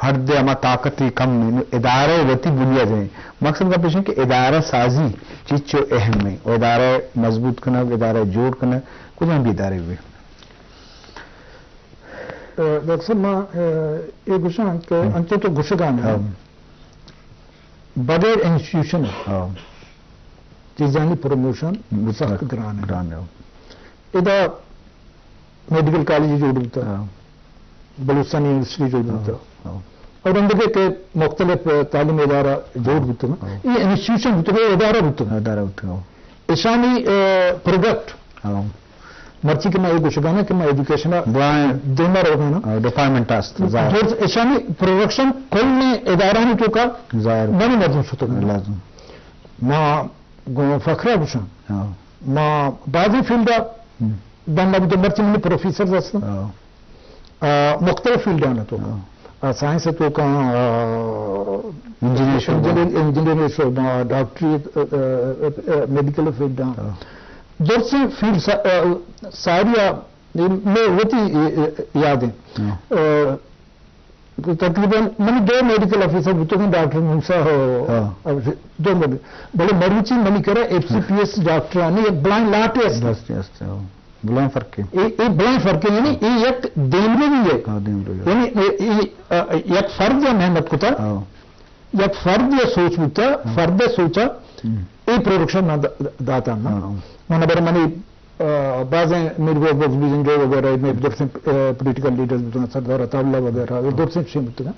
ہر دے ہما طاقت کم ہیں، نو ادارہ وتی بنیاد ہیں۔ مقصد کا پیش ہے کہ ادارہ سازی چیز چو اہم ہے، اور ادارہ مضبوط کرنا، ادارہ جوڑ کرنا، کجام بھی ادارے ہوئے۔ ڈاکٹر صاحب، ما، اے، اے گوشاں کہ ہم۔ انچو تو گوشگان ہے۔ ہاں۔ بغیر انسٹیٹیوشن ہاں۔ چیزانی پروموشن سخت گران ہے۔ گران ہے۔ ادا میڈیکل کالج جوڑ بوتا، ہاں۔ بلوچستان یونیورسٹی جوڑ بوتا، ہاں۔ اور اندر کے مختلف تعلیمی ادارہ جوڑ بوتا، ہاں۔ یہ انسٹیٹیوشن بوتا، یہ ادارہ بوتا۔ ادارہ بوتا، ہاں۔ اشانی، اے، پروڈکٹ ہاں۔ مرچی کہ ما اے گوشگانا کہ ما ایجوکیشن ء بلائیں دیما روگانا۔ ہاں، ڈپارٹمنٹ است، ظاہر۔ درست اشانی پروڈکشن کل نے ادارانی توکا ظاہر۔ منی مردم شتگ۔ لازم۔ ما گوں فخرا گوشاں۔ ہاں۔ ما بعضی فیلڈا ہم۔ دم اب مرچی منی پروفیسرز ہستن۔ ہاں۔ آ، مختلف فیلڈاں تو۔ ہاں۔ آ، سائنس تو کا، آ، انجینئر شعبہ۔ انجینئر، انجینئر شعبہ، ڈاکٹری، آ، آ، آ، میڈیکل فیلڈاں۔ ہاں۔ درسیں فیلڈ سا-، آ، ساری آ، میں وتی یاد ہیں۔ ہاں۔ آ، تقریباً من دو میڈیکل آفیسر بوتگاں، ڈاکٹر موسیٰ ہو، ہاں۔ دو میڈی-، بلے مروچی منی کرا ایف سی پی ایس ڈاکٹرانی یک بلائیں لاٹے است۔ بس، بس، ہاں۔ بلائیں فرق ہے۔ اے، اے بلائیں فرق ہے، یعنی اے یک دیمروی ہے۔ ہاں، دیمروی ہے۔ یعنی اے، اے، آ، یک فرد یا محنت کتا، ہاں۔ یک فرد یا سوچ بوتا، ہاں۔ فرد سوچا، ہم۔ اے پروڈکشن نہ د-، داتا نا۔ ہاں، ہاں۔ من بر منی، آ، بازیں میر گوبخش بزنجو وغیرہ، میں درسیں، آ، پولیٹیکل لیڈرز بوتگاں، سردار عطا اللہ وغیرہ، ہاں۔ درسیں شے بوتگاں۔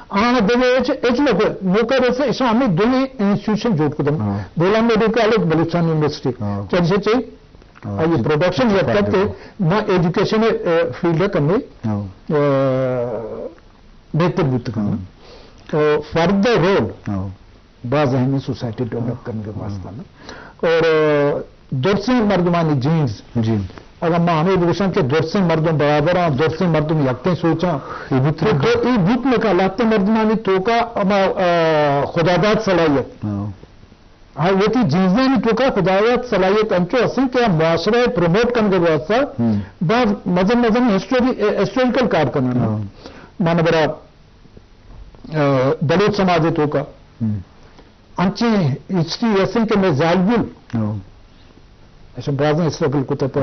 آنا دگہ اچ، اچ لوگ موقع رسے، اشاں ہمیں دوئیں انسٹیٹیوشن جوڑ کتم۔ ہاں۔ بولان میڈیکل کالج، بلوچستان یونیورسٹی۔ ہاں۔ چل سے چاہیے؟ ہاں، آئی جی، پروڈکشن جی، یا جی، تک جی۔ ما ایجوکیشن، اے، فیلڈ کمے، ہاں۔ اے، بہتر بوت کن۔ ہاں۔ تو فرد رول ہاں۔ باز اہم ہے سوسائٹی ڈیولپ کرنے کے واسطہ نا۔ اور، اے، درسیں مردمانی جینز۔ جی۔ اگر ما ہمیں بگوشاں کہ درسیں مردم برابر ہیں، درسیں مردم یکیں سوچاں، یہ بوت تو نہ دو-، یہ بوت نہ کا لہتے مردمانی توکا اما، اے، خداداد صلاحیت۔ ہاں۔ ہاں، وتی جنزانی توکا خدایات صلاحیت انچو ہستیں کہ آ معاشرہ ء پروموٹ کنگ ء واسطہ ہم۔ باز مزن مزن ہسٹوری-، اے، ہسٹوریکل کار کنن۔ ہاں۔ مانا برا، آ، بلوچ سماج ء توکا ہم۔ انچیں ہسٹری ہستیں کہ میں زالبول ہاں۔ ایسا بازیں اسٹرگل کتا پہ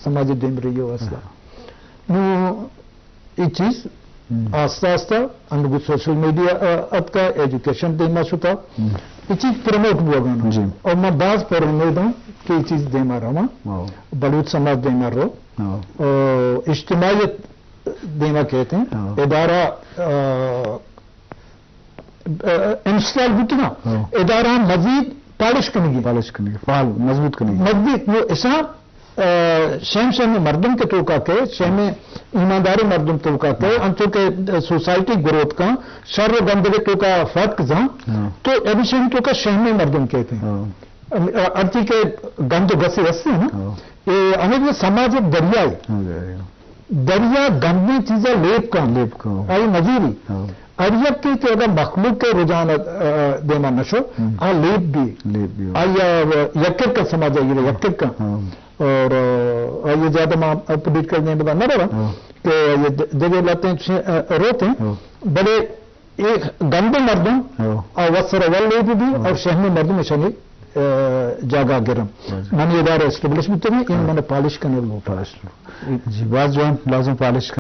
سماجی دیمروی ء واسطہ۔ ہاں۔ نو اے چیز ہم۔ آستہ آستہ انگو سوشل میڈیا، آ، اتکا، ایجوکیشن دیما شتا۔ ہم۔ اے چیز پروموٹ بوگانا۔ جی۔ اور من باز پر امید ہوں کہ اے چیز دیما رواں۔ واو۔ بلوچ سماج دیما رو۔ واو۔ اور اجتماعیت دیما کہتے ہیں۔ ہاں۔ ادارہ، آ، آ، انسٹال بوتگاں، ہاں۔ ادارہ مزید پالش کنگی۔ پالش کنگی، فعال، مضبوط کنگی۔ مزید نو اشاں، آ، شہم شہم مردم کے توکا کے، شہم ایمانداری مردم توکا کے، ہاں۔ انچو کہ سوسائٹی گروتھ کا، شر و گندگی توکا فرق زان، ہاں۔ تو ایڈیشن توکا شہم مردم کہتے ہیں۔ ہاں۔ ام، آ، ارتی کے گند و گسی ہستے ہیں نا۔ ہاں۔ اے ہمیں سماج ایک دریا ہے۔ ہاں، دریا۔ دریا گندیں چیزاں لیب کن۔ لیب کن۔ آئی نزیری۔ ہاں۔ ہر یکے کہ اگر مخلوق کے رجحان، آ، دیما نشو، ہم۔ آ لیب بھی۔ لیب بھی۔ آئی، آ، یکر کا سماج آئی، یکر کا۔ ہاں۔ اور، آ، آئی زیادہ ما پولیٹیکل نہیں بتا نہ رہا ہاں۔ کہ یہ د-، دگہ لاتیں چھ-، آ، روتے ہیں۔ ہاں۔ بلے ایک گندے مردم، ہاں۔ آ وسر ول لیب بھی ہاں۔ اور شہمی مردم اشانی، آ، جاگہ گرم۔ ہاں۔ من یہ ادارہ اسٹیبلش بھی تو بھی، ان ہاں۔ من پالش کرنے لوگ۔ پالش۔ جی، باز جوان، لازم پالش